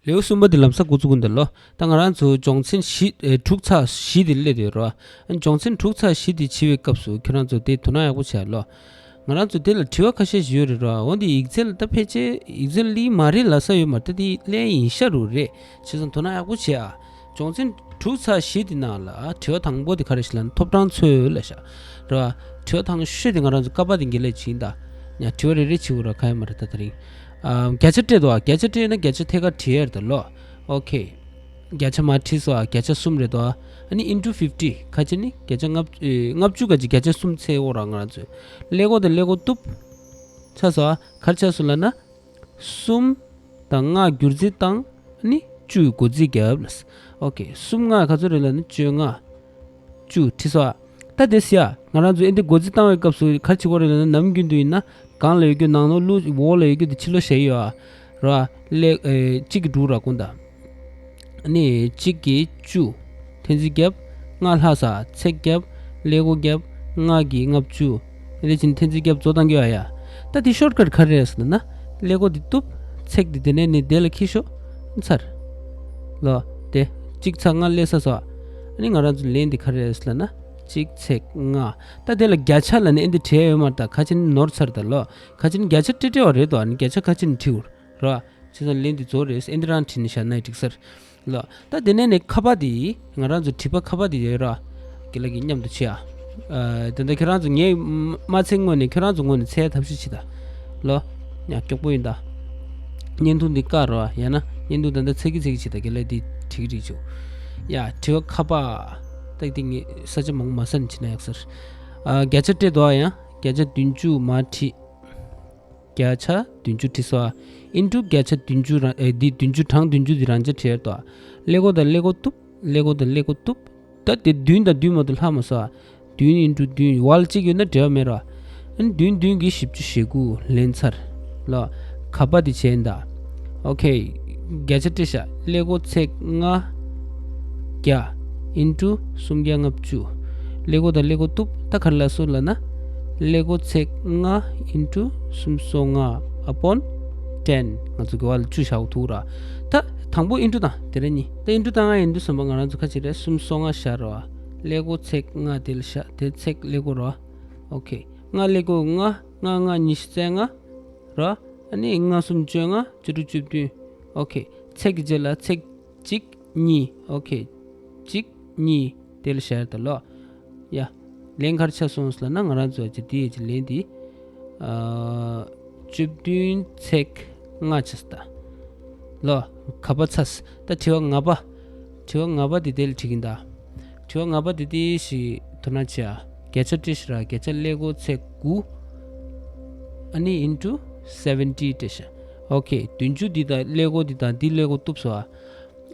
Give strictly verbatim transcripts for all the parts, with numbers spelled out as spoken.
ལེའུ་གསུམ་པ་དེ་ལམ་སང་འགོ་བཙུགས་ཀྱི་འདུག་ལོ། ད་ང་རང་ཚོ་སྦྱོང་ཚན་བཞི་ཨེ་དྲུག་ཚེག་བཞི་དེ་སླེབས་ཡོད་རེད་བ། སྦྱོང་ཚན་དྲུག་ཚེག་བཞི་དེ་བྱེད་པའི་སྐབས་སུ་ཁྱེད་རང་ཚོ་དེ་དོ་སྣང་ཡག་པོ་བྱས་ལོ། ང་རང་ཚོ་དེ་ལ་དྲི་བ་ཁ་ཤས་ཤིག་ཡོད་རེད་ར། འོན་ཏེ་ཡིག་ཚད་ལ་ད་ཕལ་ཆེར་ཡིག་ཚད་ལི་མ་རེད་ལབ་ས་ཡོད་མ་རེད། ད་དེ་ལན་ཡིན་ཤ་རུ་རེད། བྱས་ཙང་དོ་སྣང་ཡག་པོ་བྱེད་ཨ། སྦྱོང་ཚན་དྲུག་ཚེག་བཞི་དེ་ནང་ལ་དྲི་བ་དང་པོ་དེ་ག་རེ་ཞིག་ལབ་ན་ཐོབ་གྲངས་འཚོལ་ལབ་ཤག་ར། དྲི་བ་དང་ཤོས་དེ་ང་རང་ཚོ་ཀ་པ་དེ་འགན་ལེན་བྱེད་ཡིན་ད། ཡ་དྲི་བ་རེ་རེ་བྱེད་དགོས་ར། ག་ཡ་མ་རེད་ད་དེ་རིང་། ཨ་བརྒྱ་ཆ་སྤྲད་འདུག་ཨ། བརྒྱ་ཆ་སྤྲད་ན་བརྒྱ་ཆ་ཐད་ཀར་བྲིས་ཡ་རེད་ད་ལོ། ཨོ་ཁེ། བརྒྱ་ཆ་མར་བྲིས་སོང་ཨ། བརྒྱ་ཆ་གསུམ་རེད་དོ། ཨ་ནི་into fifty ཁ་ཅིག་ནི་བརྒྱ་ཆ་ལྔ་བཅུ་ཨེ་ལྔ་བཅུ་ག་ཅིག་བརྒྱ་ཆ་གསུམ་ཚེག་འོ་ར། ང་རང་ཚོས་ཀླད་ཀོར་དང་ཀླད་ཀོར་གཏུབ། ཆགས་སོང་ཨ། ག་རེ་ཆགས་སོང་ལབ་ན། གསུམ་དང་ལྔ་བསྒྱུར་རྩིས་བཏང་། ཨ་ནི་བཅུ་བགོ་རྩིས་བརྒྱབ་ལ། ཨོ་ཁེ། གསུམ་ལྔ་ག་ཚོད་རེད་ལབ་ན་བཅོ་ལྔ། བཅུ་བྲིས་སོང་ཨ། ད་དེ་སི་ཨ། ང་རང་ཚོ་ཨེ་འདི་བགོ་རྩིས་བཏང་བའི་སྐབས་སུ་ག་རེ་བྱེད་དགོས་རེད་ལབ་ན། ནམ་རྒྱུན་དུ་ཡིན་ན་སྒང་ལ་ཡོད་རྒྱུ་ནང་ལོགས་ཀླུ་འོག་ལ་ཡོད་རྒྱུ་དེ་ཕྱི་ལོགས་བཞག་ཡོད་ཨ། ར། ལས་ཨེ་གཅིག་གི་དྲུག་ར་ཀུན་ད། ཨ་ནི་གཅིག་གིས་བཅུ། འཐེན་རྩིས་བརྒྱབ། ལྔ་ལྷག་ས་ཚེག་བརྒྱབ། ཀླད་ཀོར་བརྒྱབ། ལྔ་གིས་ལྔ་བཅུ། ཨེ་འདི་ཕྱིན་འཐེན་རྩིས་བརྒྱབ་རྫོགས་བཏང་གི་ཡོད་ཨ་ཡ། ད་དེ་ཤོར་ཀཊ་ག་རེ་རེད་ཟེར་ན། ཀླད་ཀོར་དེ་གཏུབ། ཚེག་དེ་དེ་ནས་ནི་དེ་ལ་འཁྱེར་ཤོག་ཚར། ལོ། དེ་གཅིག་ཚེག་ལྔ་སླེབས་ས་སོ། ཨ་ནི་ང་རང་ཚོ་ལན་འདི་ག་རེ་རེད་ལབ་ན། གཅིག་ཚེག་ལྔ། ད་དེ་ལ་བརྒྱ་ཆ་ལབ་ནས་ཨེ་འདི་བྲིས་ཡོད་མ་རེད་ད། ཁ་ཅིག་ནི་ནོར་ཚར་ད་ལོ། ཁ་ཅིག་ནི་བརྒྱ་ཆ་སྤྲད་སྤྲད་པ་རེད་དོ། ཨ་ནི་བརྒྱ་ཆ་ཁ་ཅིག་ནི་བྲིས་འུར་ར། བྱས་ཙང་ལན་འདི་རྫོགས་རེད། ཨེ་འདི་རང་བྲིས་ནས་བཞག་ན་འགྲིག་ས་རེད། ལ། ད་དེ་ནས་ནི་ཁ་པ་དེ་ང་རང་ཚོ་དྲི་བ་ཁ་པ་དེ་ཡོད་ར། དགེ་ལགས་ཀྱིས་མཉམ་དུ་བྱེད་ཨ། ཨ། ད་ལྟ་ཁྱེད་རང་ཚོ་ངས་མ་ཚད་སྔོན་ནས་ཁྱེད་རང་ཚོ་ངོས་ནས་འཚོལ་ཐབས་ཤེས་བྱེད་ད། ལོ། ཡ་མགྱོགས་པོ་ཡིན་ད། བརྙན་ཐུང་འདི་བཀག་རོགས། ཡང་ན་བརྙན་ཐུང་ད་ལྟ་ཚེག་གི་ཚེག་གི་བྱེད་ད། དགེ་ལགས་འདི་བྲིས་ཀྱི་རེད་བྱུང་། ཡ་དྲི་བ་ཁ་པ། ད་འདི་ངས་ས་ཆ་མང་པོ་མ་ཟ་ནས་བྱེད་ན་ཡག་ས་རེད། ཨ། བརྒྱ་ཆ་སྤྲད་དོ། ཡང་བརྒྱ་ཆ་བདུན་ཅུ་མར་བྲིས། བརྒྱ་ཆ་བདུན་ཅུ་བྲིས་སོ། ཨིན་ཊུ་བརྒྱ་ཆ་བདུན་ཅུ་རང་ཨེ་འདི་བདུན་ཅུ་གྲངས་བདུན་ཅུ་འདི་རང་ཆ་བྲིས་ཏོ། ཀླད་ཀོར་དང་ཀླད་ཀོར་གཏུབ། ཀླད་ཀོར་དང་ཀླད་ཀོར་གཏུབ། ད་དེ་བདུན་དང་བདུན་མ་གཏོགས་ལྷག་མ་སོང་། བདུན་ཨིན་ཊུ་བདུན་ཝལ་གཅིག་ཡོད་ན་འབྲེལ་བ་མེད་ར། ཨ་ནི་བདུན་བདུན་གྱིས་བཞི་བཅུ་ཞེ་དགུ་ལན་ཚར། ལ། ཁ་པ་དེ་བྱས་ཡིན་ད། ཨོ་ཁེ། བརྒྱ་ཆ་སྤྲད་ཤག་ཀླད་ཀོར་ཚེག་ལྔ། བརྒྱ། ཨིན་ཊུ་སུམ་བརྒྱ་ལྔ་བཅུ། ཀླད་ཀོར་དང་ཀླད་ཀོར་གཏུབ། ད་ག་རེ་ལབ་སོང་ལབ་ན། ཀླད་ཀོར་ཚེག་ལྔ་ཨིན་ཊུ་སུམ་སོ་ལྔ་ཨ་པོན་ཊེན། ང་ཚོ་གི་ཝལ་བཅུ་བཞག་ཐུག་ར། ད་དང་པོ་ཨིན་ཊུ་དང་དེ་རེད་ནི། ད་ཨིན་ཊུ་དང་ལྔ་ཡིན་དུས་ཙམ་པ་ང་རང་ཚོ་ཁ་ཅིག་རེད། སུམ་སོ་ལྔ་བཞག་ར། ཀླད་ཀོར་ཚེག་ལྔ་དེ་ལ་བཞག་དེ་ཚེག་ཀླད་ཀོར་ར། ཨོ་ཁེ། ལྔ་ཀླད་ཀོར་ལྔ། ལྔ་ལྔ་ཉི་ཤུ་རྩ་ལྔ། ར། ཨ་ནི་ལྔ་གསུམ་བཅོ་ལྔ། བཅུ་དྲུག་བཅུ་བདུན། ཨོ་ཁེ། ཚེག་གི་རྗེས་ལ་ཚེག་གཅིག་གཉིས། ཨོ་ཁེ། གཅིག་གཉིས། དེ་ལ་བཞག་ཡ་ད་ལོ། ཡ། ལན་ག་རེ་ཆགས་སོང་ལབ་ན། ང་རང་ཚོ་ཅི་དེ་ཡི་ཅི་ལན་དེ། ཨ། བཅུ་བདུན་ཚེག་ལྔ་ཆགས་ད། ལོ། ཁ་པ་ཚ་སི། ད་དྲི་བ་ང་པ། དྲི་བ་ང་པ་དེ་དེ་ལ་དྲིས་ཀྱིན་ད། དྲི་བ་ང་པ་དེ་དེ་ཞིག་དོ་སྣང་བྱེད་ཨ། བརྒྱ་ཆ་སྤྲད་ཤག་ར། བརྒྱ་ཆ་ཀླད་ཀོར་ཚེག་དགུ། ཨ་ནི་ཨིན་ཊུ་སེ་བེན་ཊི་སྤྲད་ཤག་ཨོ་ཁེ། བདུན་ཅུ་འདི་དང་ཀླད་ཀོར་འདི་དང་འདི་ཀླད་ཀོར་གཏུབ་སོང་ཨ།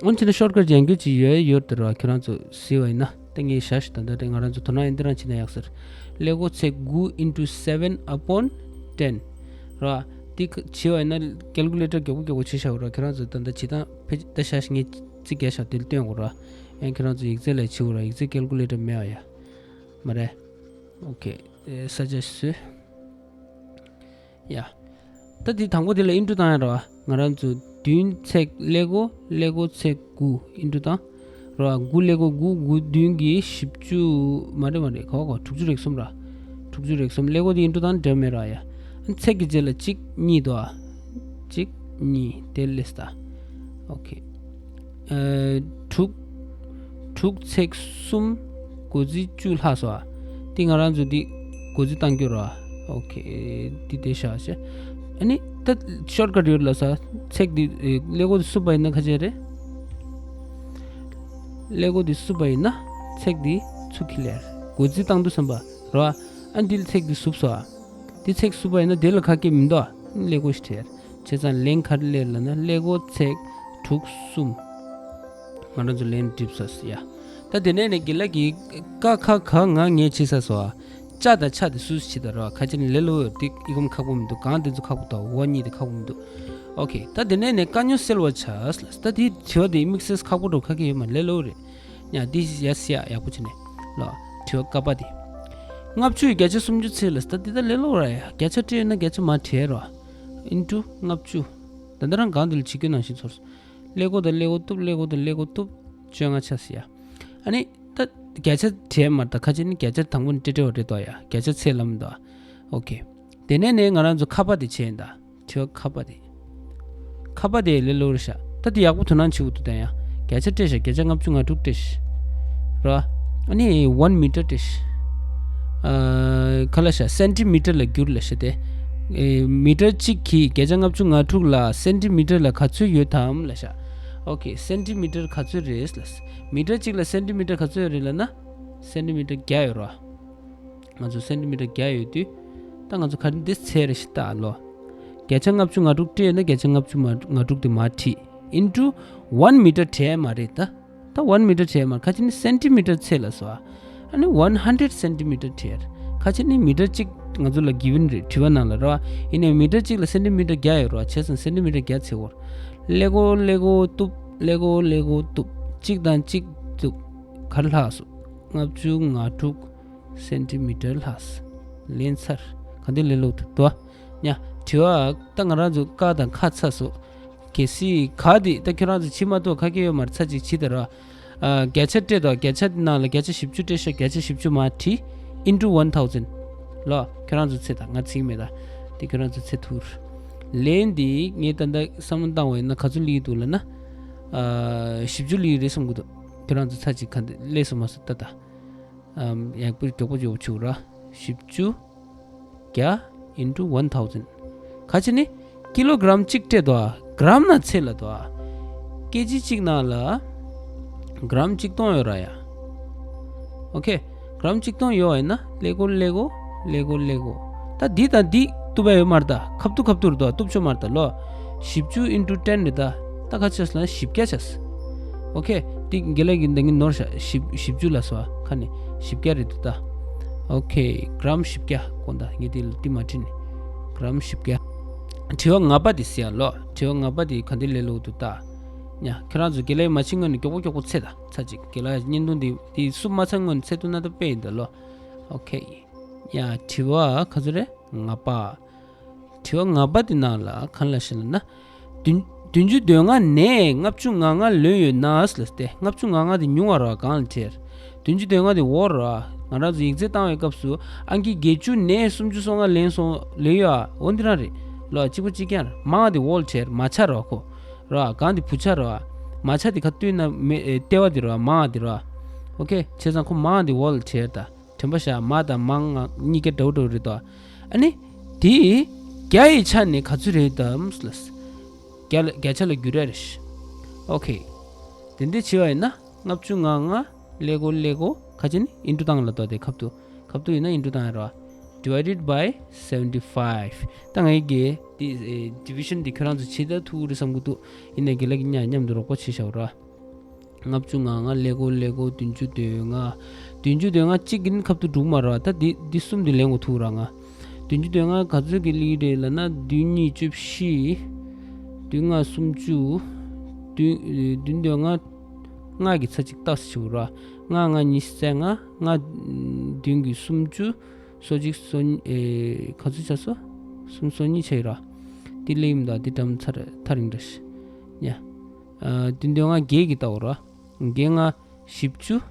འོན་ཀྱང་ཤོཊ་ཀཊ་ཡང་རྒྱུ་ཅིག་ཡོད་ཡོད་དེ་ར། ཁྱེད་རང་ཚོ་གཟིགས་པ་ཡིན་ན། ད་ངས་བཞག་ཤག་ད་ལྟ་དེ་ང་རང་ཚོ་དོ་སྣང་ཡིན་དེ་རང་བྱེད་ན་ཡག་ས་རེད། ཀླད་ཀོར་ཚེག་དགུ་into seven upon ten ར། དེ་ཁ་བྱེད་པ་ཡིན་ན་ཀལ་ཀུ་ལེ་ཊར་མགྱོགས་པོ་མགྱོགས་པོ་བྱེད་བཞག་ར། ཁྱེད་རང་ཚོ་ད་ལྟ་བྱེད་སྟངས་ཕལ་ཆེར་ད་བཞག་ཤག་ངས་རྩིས་རྒྱག་ཤག་དེ་ལ་སྟོན་དགོས་ར། ཡང་ཁྱེད་རང་ཚོ་ཡིག་ཚད་ལ་བྱེད་དགོས་ར། ཡིག་ཚད་ཀལ་ཀུ་ལེ་ཊར་མེད་པ་ཡ། མ་རེད། ཨོ་ཁེ། ཨེ་ས་ཆ་བཟོས། ཡ། ད་དེ་དང་པོ་དེ་ལ་ཨིན་ཊུ་བཏང་ཡ་ར་བ། ང་རང་ཚོ་བདུན་ཚེག་ཀླད་ཀོར་ཀླད་ཀོར་ཚེག་དགུ་ཨིན་ཊུ་བཏང་། ར་བ། དགུ་ཀླད་ཀོར་དགུ། དགུ་བདུན་གྱིས་བཞི་བཅུ། མ་རེད་མ་རེད། ག་བ་ག་བ། དྲུག་ཅུ་རེ་གསུམ་ར། དྲུག་ཅུ་རེ་གསུམ། ཀླད་ཀོར་དེ་ཨིན་ཊུ་བཏང་འབྲེལ་མེད་ར་ཡ། ཨ་ཚེག་གི་རྗེས་ལ་གཅིག་གཉིས་འདུག་ཨ། གཅིག་གཉིས་དེ་ལས་ད། ཨོ་ཁེ། ཨ་དྲུག་དྲུག་ཚེག་གསུམ། བགོ་རྩིས་བཅུ་ལྷག་སོང་ཨ། དེ་ང་རང་ཚོ་འདི་བགོ་རྩིས་བཏང་རྒྱུ་ར། ཨོ་ཁེ། འདི་དེ་བཞག་བྱས། ཨ་ནི་ད་ཤོཊ་ཀཊ་ཡོད་ལབ་ས། ཚེག་འདི་ཨེ་ཀླད་ཀོར་འདི་བསུབ་པ་ཡིན་ན་ག་ཚོད་རེད། ཀླད་ཀོར་འདི་བསུབ་པ་ཡིན་ན་ཚེག་འདི་ཚུར་འཁྱེར་ལེ། བགོ་རྩིས་བཏང་དུས་ཙམ་པ་ར། ཨ་འདི་ལ་ཚེག་འདི་བསུབ་སོང་ཨ། འདི་ཚེག་བསུབ་པ་ཡིན་ན་དེ་ལ་ཁ་སྐད་མི་འདུག་ཨ། ཀླད་ཀོར་ཞིག་སྤྲད། བྱས་ཙང་ལན་ག་རེ་སླེབས་ལབ་ན། ཀླད་ཀོར་ཚེག་དྲུག་གསུམ། ང་རང་ཚོ་ལན་འགྲིག་ས་ཡ། ད་དེ་ནས་ནས་དགེ་ལགས་ཀྱིས་ཀ་ཁ་ག་ང་ངས་བྱེད་ས་སོ། ཨ་ཅ་དང་ཆ་དེ་སུས་བྱེད་ད་ར། ཁ་ཅིག་ནི་ལས་སླ་པོ་ཡོད་དེ། ཨི་ཁོམ་ཁག་པོ་མི་འདུག་གང་དེ་ཚོ་ཁག་པོ་འདུག་འོ་གཉིས་དེ་ཁག་པོ་མི་འདུག་ཨོ་ཁེ། ད་དེ་ནས་ནས་དཀའ་རྙོག་སེལ་བར་བྱ་ལ། ད་དེ་དྲི་བ་དེ་དམིགས་བསལ་ཁག་པོ་འགྲོ་ཁ་སྐད་ཡོད་མ་རེད། ལས་སླ་པོ་རེད། ཡ་འདི་ཡ་སི་ཡ་ཡག་པོ་བྱས་ནས་ལ། དྲི་བ་ཀ་པ་དེ། ལྔ་བཅུ་ཡི་བརྒྱ་ཆ་སུམ་ཅུ་ཚེག་ལ། ད་འདི་ད་ལས་སླ་པོ་ར་ཡ། བརྒྱ་ཆ་སྤྲད་ན་བརྒྱ་ཆ་མར་བྲིས་ར། ཨིན་ཊུ་ལྔ་བཅུ། ད་འདི་རང་གང་འདི་ལ་བྱེད་རྒྱུ་ནང་བཞིན་ཚོར། ཀླད་ཀོར་དང་ཀླད་ཀོར་གཏུབ། ཀླད་ཀོར་དང་ཀླད་ཀོར་གཏུབ། བཅོ་ལྔ་ཆགས་སོང་ཡ། ཨ་ནི་ད་བརྒྱ་ཆ་བྲལ་མ་རེད་ད། ཁ་ཅིག་ནི་བརྒྱ་ཆ་དང་པོ་ནས་སྤྲད་སྤྲད་པ་རེད་དོ་ཡ། བརྒྱ་ཆ་ཚད་ལབ་མི་འདུག་ཨ། ཨོ་ཁེ། དེ་ནས་ནས་ང་རང་ཚོ་ཁ་པ་དེ་བྱས་ཡིན་ད། དྲི་བ་ཁ་པ་དེ། ཁ་པ་དེ་ལས་སླ་པོ་རེད་ཤག་ད་དེ་ཡག་པོ་དོ་སྣང་བྱེད་དགོས་འདུག་ད་ཡ། བརྒྱ་ཆ་སྤྲད་ཤག་བརྒྱ་ཆ་ལྔ་བཅུ་ང་དྲུག་སྤྲད་ཤག་ར། ཨ་ནི་ཝན་མི་ཊར་སྤྲད་ཤག་ཨ། ག་ལབ་ཤག་སེན་ཊི་མི་ཊར་ལ་བསྒྱུར་ལབ་ཤག་དེ། ཨེ། མི་ཊར་གཅིག་གིས་བརྒྱ་ཆ་ལྔ་བཅུ་ང་དྲུག་ལ་སེན་ཊི་མི་ཊར་ལ་ག་ཚོད་ཡོད་དམ་ལབ་ཤག་ཨོ་ཁེ། སེན་ཊི་མི་ཊར་ག་ཚོད་རེད་ལབ། མི་ཊར་གཅིག་ལ་སེན་ཊི་མི་ཊར་ག་ཚོད་ཡོད་རེད་ལབ་ན། སེན་ཊི་མི་ཊར་བརྒྱ་ཡོད་ར། ང་ཚོ་སེན་ཊི་མི་ཊར་བརྒྱ་ཡོད་དུས། ད་ང་ཚོ་ག་རེ་འདི་ཚད་རེད་ཤག་ལྟ་ལོ། བརྒྱ་ཆ་ལྔ་བཅུ་ང་དྲུག་སྤྲད་ན་བརྒྱ་ཆ་ལྔ་བཅུ་ང་དྲུག་དེ་མར་བྲིས། ཨིན་ཊུ་ཝན་མི་ཊར་བྲལ་མ་རེད་ད། ད་ཝན་མི་ཊར་བྲལ་མ་རེད། ཁ་ཅིག་ནི་སེན་ཊི་མི་ཊར་ཚད་ལ་སོ། ཨ་ནི་ཝན་ཧན་ཌེཌ་སེན་ཊི་མི་ཊར་བྲལ། ཁ་ཅིག་ནི་མི་ཊར་གཅིག་ང་ཚོ་ལ་གི་ཝིན་རེད་དྲི་བ་ནང་ལ་ར། ཡིན་ནའི་མི་ཊར་གཅིག་ལ་སེན་ཊི་མི་ཊར་བརྒྱ་ཡོད་ར། བྱས་ཙང་སེན་ཊི་མི་ཊར་བརྒྱ་ཚད་དགོས། ཀླད་ཀོར་ཀླད་ཀོར་གཏུབ། ཀླད་ཀོར་ཀླད་ཀོར་གཏུབ། གཅིག་དང་གཅིག་གཏུབ། ག་རེ་ལྷག་སོང་། ལྔ་བཅུ་ང་དྲུག་སེན་ཊི་མི་ཊར་ལྷག་སོང་། ལན་ཚར། ག་འདི་ལས་སླ་པོ་འདུག་དོ། ཉ། དྲི་བ་ད་ང་རང་ཚོ་ཀ་དང་ཁ་ཚ་སོང་། གལ་སྲིད་ག་འདི་ད་ཁྱོད་རང་ཚོ་བྱེད་མ་ཐུབ་ཁ་སྐད་ཡོད་མ་རེད། ཚ་གཅིག་བྱེད་ད་ར། ཨ། བརྒྱ་ཆ་སྤྲད་དོ། བརྒྱ་ཆ་ནང་ལ་བརྒྱ་ཆ་བཞི་བཅུ་སྤྲད་ཤག་བརྒྱ་ཆ་བཞི་བཅུ་མར་བྲིས། ཨིན་ཊུ་ཝན་ཐའུ་ཟེན་ཌི་ལོ། ཁྱོད་རང་ཚོ་ཚད་ད། ང་ཚིག་མེད་ད། དེ་ཁྱོད་རང་ཚོ་ཚད་ཐུར། ལན་འདི་ངས་ད་ལྟ་བསམ་བློ་བཏང་བ་ཡིན་ན་ག་ཚོད་སླེབས་འདུག་ལབ་ན། ཨ། བཞི་བཅུ་སླེབས་རེད་བསམ་གི་འདུག་ཁྱོད་རང་ཚོ་ཚ་གཅིག་ག་འདི་སླེབས་སོང་མ་སོང་ལྟ་ད། ཨམ། ཡག་པོ་མགྱོགས་པོ་མགྱོགས་པོ་བྱུག་ར། བཞི་བཅུ་བརྒྱ་ཨིན་ཊུ་ཝན་ཐའུ་ཟེན་ཌི། ཁ་ཅིག་ནི་ཀི་ལོ་གྲམ་གཅིག་སྤྲད་དོ། གྲམ་ནང་ཚད་ལ་དོ། ཀེ་ཇི་གཅིག་ནང་ལ་གྲམ་གཅིག་སྟོང་ཡོད་ར་ཡ། ཨོ་ཁེ། གྲམ་གཅིག་སྟོང་ཡོད་པ་ཡིན་ན་ཀླད་ཀོར་ཀླད་ཀོར་ཀླད་ཀོར་ཀླད་ཀོར། ད་འདི་དང་འདི་གཏུབ་པ་ཡོད་མ་རེད་ད། ཁ་ཐུག་ཁ་ཐུག་རེད་དོ། གཏུབ་ཆོག་མ་རེད་ད་ལོ། བཞི་བཅུ་ཨིན་ཊུ་ཊེན་རེད་ད། ད་ག་ཆགས་ལབ་ན་བཞི་བརྒྱ་ཆགས། ཨོ་ཁེ། འདི་རྒན་ལགས་ཀྱིས་འདི་ངས་ནོར་ཤག་བཞི་བཞི་བཅུ་ལབ་སོང་ཨ། ཁ་ནས་བཞི་བརྒྱ་རེད་འདུག་ད། ཨོ་ཁེ། གྲམ་བཞི་བརྒྱ་དགོངས་དག་ངས་འདི་ལ་འདི་མ་བྲིས་ནས། གྲམ་བཞི་བརྒྱ། དྲི་བ་ལྔ་པ་དེ་ཟེར་ཡ་ལོ། དྲི་བ་ལྔ་པ་དེ་ག་འདི་ལས་སླ་པོ་འདུག་ད། ཉ། ཁྱེད་རང་ཚོ་རྒན་ལགས་མ་ཕྱིན་སྔོན་ནས་མགྱོགས་པོ་མགྱོགས་པོ་ཚད་ད། ཚ་གཅིག་རྒན་ལགས་བརྙན་ཐུང་འདི་འདི་གསུམ་མ་ཚར་སྔོན་ནས་ཚད་ཐུབ་ན་ད་དཔེ་ཡིན་ད་ལོ། ཨོ་ཁེ། ཡ། དྲི་བ་ག་ཚོད་རེད། ལྔ་པ། དྲི་བ་ལྔ་པ་དེ་ནང་ལ་གང་ལབ་ཤག་ལབ་ན། བདུན་བདུན་ཅུ་དོན་ལྔ་ནས་ལྔ་བཅུ་ང་ལྔ་ལོན་ཡོད་ན་ལབ་སྟེ། ལྔ་བཅུ་ང་ལྔ་དེ་ཉུང་བ་ར་གང་ལ་ཁྱེར། བདུན་ཅུ་དོན་ལྔ་དེ་འོག་ར། ང་རང་ཚོ་ཡིག་ཚད་བཏང་བའི་སྐབས་སུ་ཨང་ཀི་བརྒྱད་ཅུ་ནས་སུམ་ཅུ་སོ་ལྔ་ལོན་སོང་ལོན་ཡོད་ཨ། འོ་འདི་རང་རེད་ལོ། གཅིག་པ་གཅིག་རྐྱང་རེད། མང་དེ་འོག་ལ་ཁྱེར། མ་ཆ་ར་ཁོ་ར། གང་དེ་བུ་ཆ་ར། མ་ཆ་དེ་ག་ལྟོས་ན་མེ་ཨེ་ལྟེ་བ་དེ་ར། མང་དེ་ར། ཨོ་ཁེ། བྱས་ཙང་ཁོ་མང་དེ་འོག་ལ་ཁྱེར་ད། དྲན་པ་བཞག་མ་དང་མང་ང་གཉིས་ཀ་འདྲ་བོ་འདྲ་བོ་རེད་དོ། ཨ་ནི། དེ། བརྒྱ་ཡི་ཆ་ནས་ག་ཚོད་རེད་དམ་ལབ། བརྒྱ་ལ་བརྒྱ་ཆ་ལ་བསྒྱུར་ཡ་རེད། ཨོ་ཁེ། དེ་འདྲ་བྱས་པ་ཡིན་ན་ལྔ་བཅུ་ང་ལྔ་ཀླད་ཀོར་ཀླད་ཀོར་ཁ་ཅིག་ནི་ཨིན་ཊུ་བཏང་ལབ་དོ། དེ་ཁ་ཐུག་ཁ་ཐུག་ཡིན་ན་ཨིན་ཊུ་བཏང་ཡ་རེད་བ། Divided by seventy five། ད་ངས་ཀྱི་དེ་ཨེ་ཌི་བི་ཤན་དེ་ཁྱོད་རང་ཚོ་བྱེད་ད་ཐུབ་རེད་བསམ་གི་འདུག་ཡིན་ནའི་རྒན་ལགས་ཀྱིས་མཉམ་དུ་རོགས་པ་བྱས་བཞག་ར། ལྔ་བཅུ་ང་ལྔ་ཀླད་ཀོར་ཀླད་ཀོར་བདུན་ཅུ་དོན་ལྔ། བདུན་ཅུ་དོན་ལྔ་གཅིག་གིས་ནི་ཁ་ཐུག་འགྲིག་མ་རེད་བ། ད་འདི་འདི་གསུམ་དེ་ལེན་དགོས་ཐུག་ར་ང་། བདུན་ཅུ་དོན་ལྔ་ག་ཚོད་ཀྱི་སླེབས་རེད་ལབ་ན། བདུན་གཉིས་བཅུ་བཞི། བདུན་ལྔ་སུམ་ཅུ། བདུན་བདུན་དོན་ལྔ། ལྔ་གི་ཚ་གཅིག་ཏག་ཙམ་བྱེད་དགོས་ར། ལྔ་ལྔ་ཉི་ཤུ་རྩ་ལྔ། ལྔ་བདུན་གྱི་སུམ་ཅུ། སོ་གཅིག་སོ་གཉིས་ཨེ་ག་ཚོད་ཆགས་སོང་། གསུམ་སོ་གཉིས་ཆགས་ཡོད་ར། འདི་སླེབས་ཡིན་ད། འདི་འགྲམ་ཚར་ཐག་རིང་འདྲ་ཞིག་ཡ། ཨ། བདུན་དོན་ལྔ་བརྒྱད་ཀྱིས་བལྟའོ་ར། བརྒྱད་ལྔ་བཞི་བཅུ།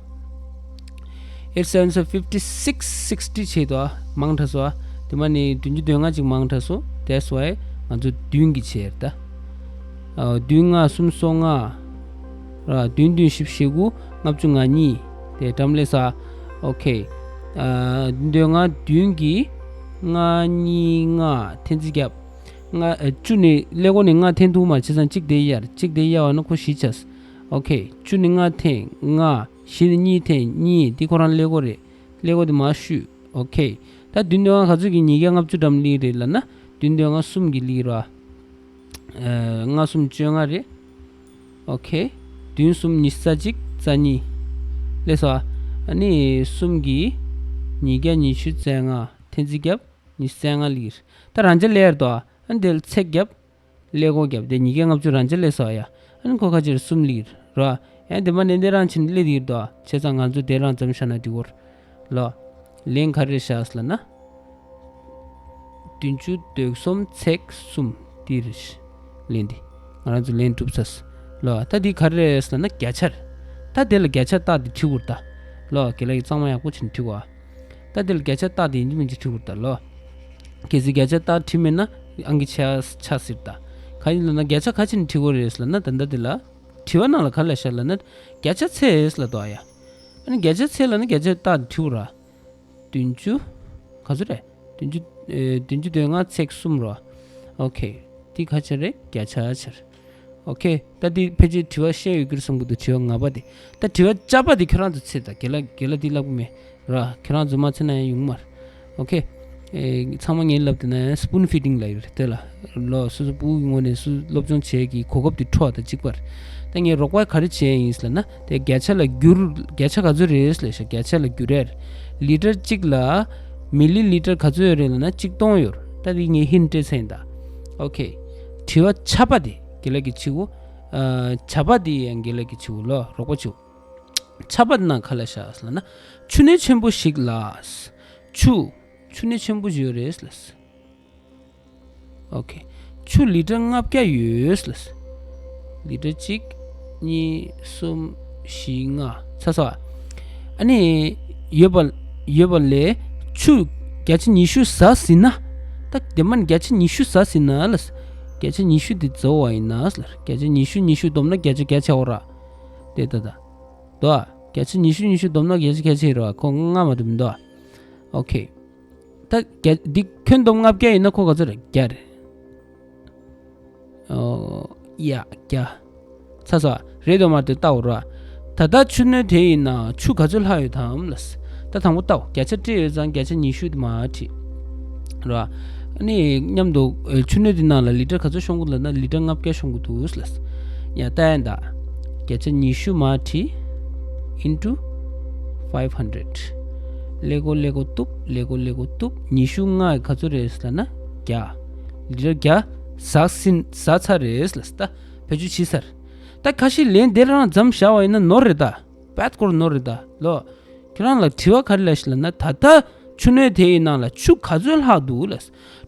Eight sevens are fifty six, sixty བྱས་དོ། མང་དྲགས་སོ། དེ་མ་ནི་བདུན་ཅུ་དོན་ལྔ་ཅིག་མང་དྲགས་སོ། That's why ང་ཚོ་བདུན་གྱིས་བྱས་ད། ཨ། བདུན་ལྔ་སུམ་སོ་ལྔ། ར། བདུན་བདུན་བཞི་བཞི་དགུ། ལྔ་བཅུ་ང་གཉིས། དེ་འགྲམ་སླེབས་སོ། ཨོ་ཁེ། ཨ། བདུན་དོན་ལྔ་བདུན་གྱིས་ལྔ་གཉིས་ལྔ་འཐེན་རྩིས་བརྒྱབ། ལྔ་ཨ། བཅུ་ནི་ཀླད་ཀོར་ནས་ལྔ་འཐེན་ཐུབ་མ་རེད། བྱས་ཙང་གཅིག་དེ་གཡར། གཅིག་དེ་གཡར་བ་ན་ཁོ་བཞི་ཆགས། ཨོ་ཁེ། བཅུ་ནས་ལྔ་འཐེན་ལྔ། བཞི་ནས་གཉིས་འཐེན་གཉིས། འདི་ཁོ་རང་ཀླད་ཀོར་རེད། ཀླད་ཀོར་དེ་མར་བཤུས། ཨོ་ཁེ། ད་བདུན་དོན་ལྔ་ག་ཚོད་ཀྱི་ཉིས་བརྒྱ་ལྔ་བཅུ་འགྲམ་སླེབས་རེད་ལབ་ན། བདུན་དོན་ལྔ་གསུམ་གྱིས་སླེབས་ར། ཨ། ལྔ་གསུམ་བཅོ་ལྔ་རེད། ཨོ་ཁེ། བདུན་གསུམ་ཉི་ཤུ་རྩ་གཅིག་རྩ་གཉིས། སླེབས་སོ། ཨ་ནི་གསུམ་གྱིས་ཉིས་བརྒྱ་ཉི་ཤུ་རྩ་ལྔ། འཐེན་རྩིས་བརྒྱབ། ཉི་ཤུ་རྩ་ལྔ་སླེབས། ད་རང་འཇགས་སླེབས་རེད་དོ། ཨ་ནི་དེ་ལ་ཚེག་བརྒྱབ། ཀླད་ཀོར་བརྒྱབ། དེ་ཉིས་བརྒྱ་ལྔ་བཅུ་རང་འཇགས་སླེབས་སོ་ཡ། ཨ་ནི་ཁོ་ཁ་ཅིག་གསུམ་སླེབས་ར། ཡང་དེ་མ་ནས་འདི་རང་ཕྱིན་སླེབས་ཡོད་དོ། བྱས་ཙང་ང་ཚོ་དེ་རང་མཚམས་བཞག་ན་འགྲིག་གོ། ལོ། ལན་ག་རེ་བཞག་ལབ་ན། བདུན་ཅུ་དོན་གསུམ་ཚེག་གསུམ་འདི་རེད། ལན་འདི། ང་རང་ཚོ་ལན་གྲུབ་ཚར། ལོ། ད་འདི་ག་རེ་རེད་ཟེར་ན་བརྒྱ་ཆ་རེད། ད་དེ་ལ་བརྒྱ་ཆ་རྟགས་འདི་བྲིས་དགོས་རེད་ད། ལོ། རྒན་ལགས་ཀྱིས་གཙང་མ་ཡག་པོ་བྱས་ནས་བྲིས་དགོས་ཨ། ད་དེ་ལ་བརྒྱ་ཆ་རྟགས་འདི་ཡིན་གཅིག་མིན་གཅིག་བྲིས་དགོས་རེད་ད། ལོ། གལ་སྲིད་བརྒྱ་ཆ་རྟགས་བྲིས་མེད་ན་ཨང་ཀི་ཆག་ཆག་སྲིད་ད། ག་ཡིན་ལབ་ན་བརྒྱ་ཆ་ག་ཅི་ནས་བྲིས་དགོས་རེད་ལབ་ན། ད་ལྟ་འདི་ལ་དྲི་བ་ནང་ལ་ག་ལབ་ཤག་ལབ་ན་བརྒྱ་ཆ་ཚད་ལབ་འདུག་ཨ་ཡ། ཨ་ནི་བརྒྱ་ཆ་ཚད་ལབ་ན་བརྒྱ་ཆ་རྟགས་འདི་བྲིས་དགོས་རེད། བདུན་ཅུ། ག་ཚོད་རེད། བདུན་ཅུ། ཨེ། བདུན་ཅུ་དོན་ལྔ་ཚེག་གསུམ་རོ། ཨོ་ཁེ། འདི་ག་ཆ་རེད། བརྒྱ་ཆ་ཆ་རེད། ཨོ་ཁེ། ད་འདི་ཕལ་ཆེར་དྲི་བ་ཤེས་ཡོད་ཀྱི་རེད་བསམ་གྱི་འདུག་དྲི་བ་ལྔ་པ་དེ། ད་དྲི་བ་ལྔ་པ་དེ་ཁྱོད་རང་ཚོ་འཚོལ་དང་། རྒན་ལགས་རྒན་ལགས་འདི་ལབ་གི་མེད་ར། ཁྱོད་རང་ཚོ་མ་འཚོལ་ན་ཡང་ཡོང་གི་མ་རེད། ཨོ་ཁེ། ཨེ། ཚང་མ་ངས་ལབ་བསྡད་ན་ཡང་སི་པུན་ཕི་ཌིང་ལབ་ཡོད་རེད་དེ་ལ། ལོ། སོ་སོ་ཕྲུ་གུའི་ངོས་ནས་སུ་སློབ་སྦྱོང་བྱེད་ཀྱི་གོ་སྐབས་དེ་འཕྲོག་དང་གཅིག་པར། ད་ངས་རོགས་པ་ག་རེ་བྱས་ཡིན་ཟེར་ན། དེ་བརྒྱ་ཆ་ལ་བསྒྱུར། བརྒྱ་ཆ་ག་ཚོད་རེད་ལབ་ཤག་བརྒྱ་ཆ་ལ་བསྒྱུར་ཡས། ལི་ཊར་གཅིག་ལ་མི་ལི་ལི་ཊར་ག་ཚོད་ཡོད་རེད་ལབ་ན་གཅིག་སྟོང་ཡོད་རེད། ད་དེ་ངས་ཧིན་སྤྲད་ཚར་ཡིན་ད། ཨོ་ཁེ། དྲི་བ་ཆ་པ་དེ་རྒན་ལགས་ཀྱིས་བྱེད་དགོས། ཨ། ཆ་པ་དེ་ཡང་རྒན་ལགས་ཀྱིས་བྱེད་དགོས། ལོ། རོགས་པ་བྱེད་དགོས། ཆ་པ་དེ་ནང་ག་ལབ་ཤག་ལབ་ན། ཆུ་སྣོད་ཆེན་པོ་ཞིག་ལ། ཆུ། ཆུ་སྣོད་ཆེན་པོ་ཞིག་ཡོད་རེད་ལབ། ཨོ་ཁེ། ཆུ་ལི་ཊར་ལྔ་བརྒྱ་ཡོད་ལབ། ལི་ཊར་གཅིག་གཉིས། གསུམ། བཞི། ལྔ། ཚར་སོང་ཨ། ཨ་ནི་ཡོད་པ། ཡོད་པ་ལས་ཆུ་བརྒྱ་ཆ་ཉི་ཤུ་ཟ་ཟིན་ན། ད་དེ་མ་བརྒྱ་ཆ་ཉི་ཤུ་ཟ་ཟིན་ན་ལབ། བརྒྱ་ཆ་ཉི་ཤུ་དེ་རྫོགས་པ་ཡིན་ན་ལབ། བརྒྱ་ཆ་ཉི་ཤུ། ཉི་ཤུ་བསྡོམས་ན་བརྒྱ་ཆ་བརྒྱ་ཆགས་ཡོད་རེད། དེ་ད་ད། འདུག་ཨ། བརྒྱ་ཆ་ཉི་ཤུ། ཉི་ཤུ་བསྡོམས་ན་བརྒྱ་ཆ་བརྒྱ་ཆགས་ཡོད་རེད་པ། ཁོ་ལྔ་མ་གཏོགས་མི་འདུག་ཨ། ཨོ་ཁེ། ད་བརྒྱ། འདི་ཁྱོན་བསྡོམས་ལྔ་བརྒྱ་ཡིན་ན་ཁོ་ག་ཚོད་རེད། བརྒྱ་རེད། ཨོ་ཡ། བརྒྱ། ཚར་སོང་། རེད་དོ་མ་རེད་དེ་ལྟ་འོ་ར། ད་ལྟ་ཆུ་སྣོད་དེ་ཡི་ནང་ཆུ་ག་ཚོད་ལྷག་ཡོད་དམ་ལབ། ད་དང་པོ་ལྟ་འོ། བརྒྱ་ཆ་སྤྲད་ཡོད་ཙང་བརྒྱ་ཆ་ཉི་ཤུ་དེ་མར་བྲིས། ར། ཨ་ནི་མཉམ་དུ་ཨེ། ཆུ་སྣོད་དེ་ནང་ལ་ལི་ཊར་ག་ཚོད་ཤོང་གི་ལབ་ན་ལི་ཊར་ལྔ་བརྒྱ་ཤོང་གི་འདུག་ལབ། ཡ། ལྟ་ཡ་ད། བརྒྱ་ཆ་ཉི་ཤུ་མར་བྲིས། into five hundred། ཀླད་ཀོར་ཀླད་ཀོར་གཏུབ། ཀླད་ཀོར་ཀླད་ཀོར་གཏུབ། ཉི་ཤུ་ལྔ་ག་ཚོད་རེད་ལབ་ན་བརྒྱ། ལི་ཊར་བརྒྱ་ཟ་ཟིན། ཟ་ཚར་རེད་ལབ། ད་བེད་སྤྱོད་བྱས་ཚར། ད་ཁ་ཤས་ལན་དེ་རང་མཚམས་བཞག་པ་ཡིན་ན་ནོར་རེད་ད། རྦད་སྐོར་ནོར་རེད་ད། ལོ། ཁྱེད་རང་ལ་དྲི་བ་ག་རེ་ལབ་ཤག་ལབ་ན། ད་ལྟ་ཆུ་སྣོད་དེ་ཡི་ནང་ལ་ཆུ་ག་ཚོད་ལྷག་འདུག་ལབ།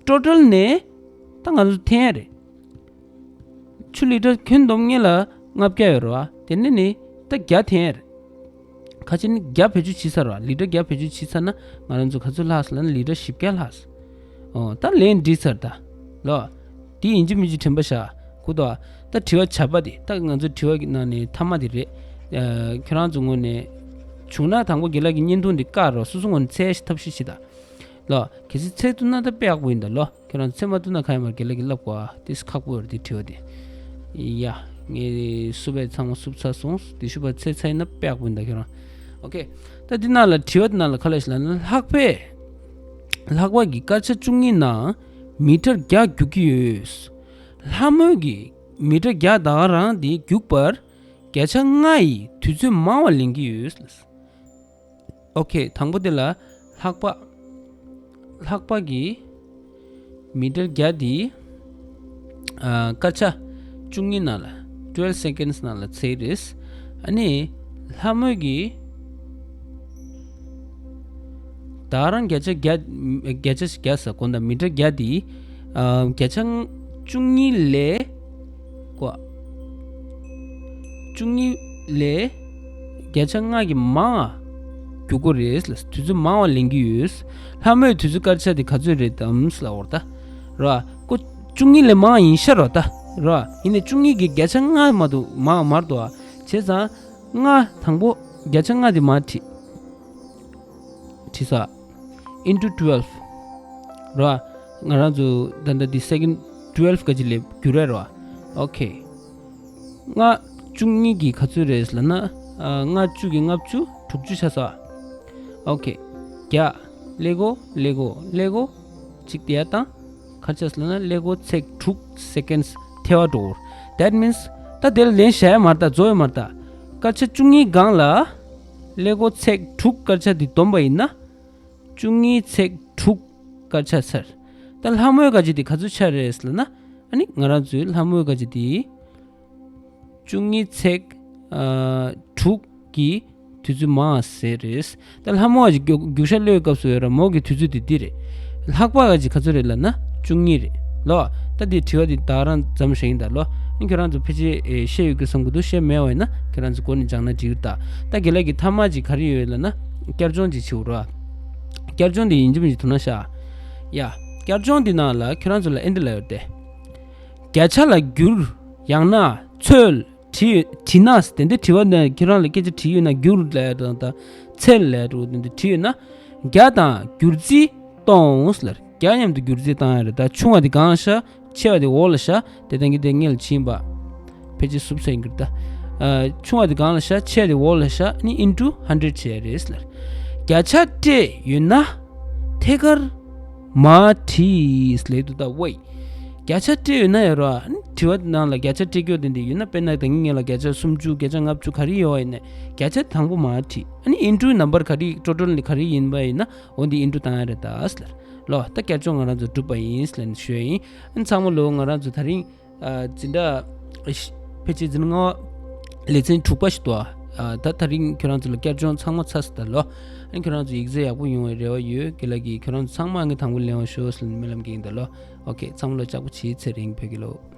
ཊོ་ཊལ་ནས་ད་ང་ཚོ་འཐེན་ཡ་རེད། ཆུ་ལི་ཊར་ཁྱོན་བསྡོམས་ངེས་ལ་ལྔ་བརྒྱ་ཡོད་རེད་པ། དེ་ནས་ནི་ད་བརྒྱ་འཐེན་ཡ་རེད། ཁ་ཆེ་ནི་བརྒྱ་བེད་སྤྱོད་བྱས་ཚར་བ། ལི་ཊར་བརྒྱ་བེད་སྤྱོད་བྱས་ཚར་ན་ང་རང་ཚོ་ག་ཚོད་ལྷག་སོང་ལབ་ན་ལི་ཊར་བཞི་བརྒྱ་ལྷག་སོང་། ཨོ། ད་ལན་འགྲིག་ཚར་ད། ལོ། དེ་ཡིན་གཅིག་མིན་གཅིག་དྲན་པ་བཞག་གོ་ད། ད་དྲི་བ་བྱ་བ་དེ་ད་ང་ཚོའི་དྲི་བ་གི་ནང་ནས་མཐའ་མ་དེ་རེད། ཨ། ཁྱོད་རང་ཚོ་ངོས་ནས་བྱུང་ན་དང་པོ་རྒན་ལགས་ཀྱི་བརྙན་ཐུང་འདི་བཀག་རོགས། སོ་སོ་ངོས་ནས་འཚོལ་ཐབས་ཤེས་བྱེད་ད། ལོ། གལ་སྲིད་འཚོལ་ཐུབ་ན་ད་དཔེ་ཡག་པོ་ཡིན་ད་ལོ། ཁྱོད་རང་ཚོ་འཚོལ་མ་ཐུབ་ན་གང་ཡང་མ་རེད། རྒན་ལགས་ཀྱིས་ལབ་དགོས་ཨ། དེ་ཁག་པོ་རེད་དེ་དྲི་བ་དེ། ཡ། ངས་བསུབ་པའི་ཚང་མ་བསུབ་ཚར་སོང་། དེ་ཤུ་པ་ཚེ་ཚ་ཡིན་ན་དཔེ་ཡག་པོ་ཡིན་ད་ཁྱོད་རང་། ཨོ་ཁེ། ད་འདི་ནང་ལ་དྲི་བ་འདི་ནང་ལ་ག་ལབ་ཤག་ལབ་ན། ལྷགས་པས། ལྷགས་པ་གི་སྐར་ཆ་བཅུ་གཉིས་ནང་མི་ཊར་བརྒྱ་རྒྱུག་གི་ཡོད། ལྷ་མོ་གིས་མི་ཊར་བརྒྱ་ད་ག་རང་དེ་རྒྱུག་པར་བརྒྱ་ཆ་ལྔ་ཡི་དུས་ཚོད་མང་བ་ལེན་གྱི་ཡོད། ཨོ་ཁེ། དང་པོ་དེ་ལ་ལྷགས་པ། ལྷགས་པ་གིས་མི་ཊར་བརྒྱ་དེ། ཨ། སྐར་ཆ་བཅུ་གཉིས་ནང་ལ། twelve seconds ནང་ལ་འཚོལ་རེད། ཨ་ནི་ལྷ་མོ་གིས་ད་རང་བརྒྱ་ཆ་བརྒྱ། བརྒྱ་ཆ་བརྒྱ་ཟེར་གོ་ད། མི་ཊར་བརྒྱ་དེ། ཨ། བརྒྱ་ཆ་བཅུ་གཉིས་ལས། གོ། བཅུ་གཉིས་ལས་བརྒྱ་ཆ་ལྔ་གིས་མང་ང་རྒྱུག་གི་རེད་ལབ། དུས་ཚོད་མང་བ་ལེན་གྱི་ཡོད། ལྷ་མོའི་དུས་ཚོད་སྐར་ཆ་དེ་ག་ཚོད་རེད་དམ་ལབ་པ་རེད་ད། ར། ཁོ་བཅུ་གཉིས་ལས་མང་ཡིན་ཤག་ར་ད། ར། ཡིན་ནའི་བཅུ་གཉིས་ཀྱིས་བརྒྱ་ཆ་ལྔ་མ་གཏོགས་མང་མ་རེད་དོ། བྱས་ཙང་ལྔ། དང་པོ་བརྒྱ་ཆ་ལྔ་དེ་མར་བྲིས། བྲིས་ས། into twelve ར། ང་རང་ཚོ་ད་ལྟ་འདི་སེ་ཀེན་ཌི་ཊུ་ཝེལ་ཕི་ག་ཅིག་ལ་བསྒྱུར་རེད་ར། ཨོ་ཁེ། ལྔ་བཅུ་གཉིས་ཀྱིས་ག་ཚོད་རེད་ལབ་ན། ཨ། ལྔ་བཅུ་གིས་ལྔ་བཅུ། དྲུག་ཅུ་ཆགས་སོང་། ཨོ་ཁེ། བརྒྱ། ཀླད་ཀོར་ཀླད་ཀོར་ཀླད་ཀོར་གཅིག་དེ་ཡར་བཏང་། ག་རེ་ཆགས་སོང་ལབ་ན་ཀླད་ཀོར་ཚེག་དྲུག་སེ་ཀེན་ཌི་ཐལ་བ་འགྲོ་གི་རེད། That means ད་དེར་ལན་བཞག་ཡ་མ་རེད་ད། རྫོགས་ཡོད་མ་རེད་ད། སྐར་ཆ་བཅུ་གཉིས་སྒང་ལ་ཀླད་ཀོར་ཚེག་དྲུག་སྐར་ཆ་དེ་བསྡོམས་པ་ཡིན་ན། བཅུ་གཉིས་ཚེག་དྲུག་སྐར་ཆ་ཚར། ད་ལྷ་མོའི་སྐར་ཆ་དེ་ག་ཚོད་ཆགས་རེད་ལབ་ན། ཨ་ནི་ང་རང་ཚོའི་ལྷ་མོའི་སྐར་ཆ་དེ་བཅུ་གཉིས་ཚེག་ཨ་དྲུག་གི་དུས་ཚོད་མང་ཟེར་རེད། ད་ལྷ་མོ་སྐར་ཆ་རྒྱུག་རྒྱུག་ཤར་གློད་སྐབས་སུ་ཡོད་ར། མོ་གི་དུས་ཚོད་དེ་འདི་རེད། ལྷགས་པ་སྐར་ཆ་ག་ཚོད་རེད་ལབ་ན་བཅུ་གཉིས་རེད་ལོ། ད་འདི་དྲི་བ་འདི་ད་རང་མཚམས་བཞག་ཡིན་ད་ལོ། ཨ་ཁྱོད་རང་ཚོ་ཕལ་ཆེར་ཨེ་བཤད་ཡོད་ཀྱི་བསམ་གྱི་འདུག་བཤད་མེད་པ་ཡིན་ན་ཁྱོད་རང་ཚོ་འགོ་ནས་སྦྱངས་ན་འགྲིག་གི་རེད་ད། ད་རྒན་ལགས་ཀྱིས་མཐའ་མ་ཅིག་ག་རེ་ཡོད་ལབ་ན། བསྐྱར་སྦྱོང་ཅིག་བྱེད་དགོས་རེད་བ། བསྐྱར་སྦྱོང་དེ་ཡིན་གཅིག་མིན་གཅིག་ཐུགས་སྣང་ཤར་ཡ། བསྐྱར་སྦྱོང་འདི་ནང་ལ་ཁྱོད་རང་ཚོ་ལ་ཨེ་འདི་ལབ་ཡོད་དེ། བརྒྱ་ཆ་ལ་བསྒྱུར། ཡང་ན་ཚོད། བྲིས་བྲིས་ན་དེ་འདྲའི་དྲི་བ་ནི་ཁྱེད་རང་ལ་སྐད་ཆ་དྲིས་ཡོད་ན་བསྒྱུར་ལབ་དང་ད་ཚད་ལབ་འགྲོ་དེ་འདྲ་དྲིས་ཡོད་ན། བརྒྱ་དང་བསྒྱུར་རྩིས་གཏོང་ལབ། བརྒྱ་མཉམ་དུ་བསྒྱུར་རྩིས་བཏང་ཡ་རེད། ད་ཆུང་བ་དེ་སྒང་ལ་བཞག་ཆེ་བ་དེ་འོག་ལ་བཞག་དེ་ལྟ་གི་དེ་སྔོན་ལ་ཕྱིན་པ། ཕལ་ཆེར་སུབ་སེང་གི་རེད་ད། ཆུང་བ་དེ་སྒང་ལ་བཞག་ཆེ་བ་དེ་འོག་ལ་བཞག་ནི་into hundred བྱས་རེད་ལབ། བརྒྱ་ཆ་སྤྲད་ཡོད་ན། ཐད་ཀར་མར་བྲིས་ལབ་འདུག་ད་ཝེ། བརྒྱ་ཆ་སྤྲད་ཡོད་ན་ཡོད་ར། དྲི་བ་ནང་ལ་བརྒྱ་ཆ་སྤྲད་རྒྱུ་དེ་འདི་ཡོད་ན་དཔེར་ན་ད་ངས་ལ་བརྒྱ་ཆ་སུམ་ཅུ་བརྒྱ་ཆ་ལྔ་བཅུ་ག་རེ་ཡོད་པ་ཡིན་ནའི་བརྒྱ་ཆ་དང་པོ་མར་བྲིས། ཨ་ནི་into number ག་རེ་total ནི་ག་རེ་ཡིན་པ་ཡིན་ན་འོ་འདི་into བཏང་ཡ་རེད་ད་ཟེར། ལོ་ད་བསྐྱར་སྦྱོང་ང་རང་ཚོ་གྲུབ་པ་ཡིན་ཟེར་ནས་ཞུ་ཡ་ཡིན། ཨ་ནི་ཚང་མ་ལོ་ང་རང་ཚོ་ད་རིང་ཨ་འཛིན་གྲྭ་ཕལ་ཆེར་འཛིན་གྲྭ་ལྔ་པ་ལེ་ཚན་དྲུག་པ་ཞིག་འདུག་ཨ་ད་ད་རིང་ཁྱོད་རང་ཚོ་ལ་བསྐྱར་སྦྱོང་ཚང་མ་ཚར་སོང་ད་ལོ། ཨ་ཁྱོད་རང་ཚོ་ཡིག་ཚད་ཡག་པོ་ཡོང་བའི་རེ་བ་ཡོད། རྒན་ལགས་ཀྱིས་ཁྱོད་རང་ཚོ་ཚང་མ་ངས་དང་པོ་ལེན་པ་ཤོག་ཟེར་ནས་སྨོན་ལམ་རྒྱག་གི་ཡིན་ད་ལོ། ཨོ་ཁེ། ཚང་མ་ལོ་ལྕགས་པོ་བྱེད། ཚེ་རིང་བོད་ཀྱི་ལོ།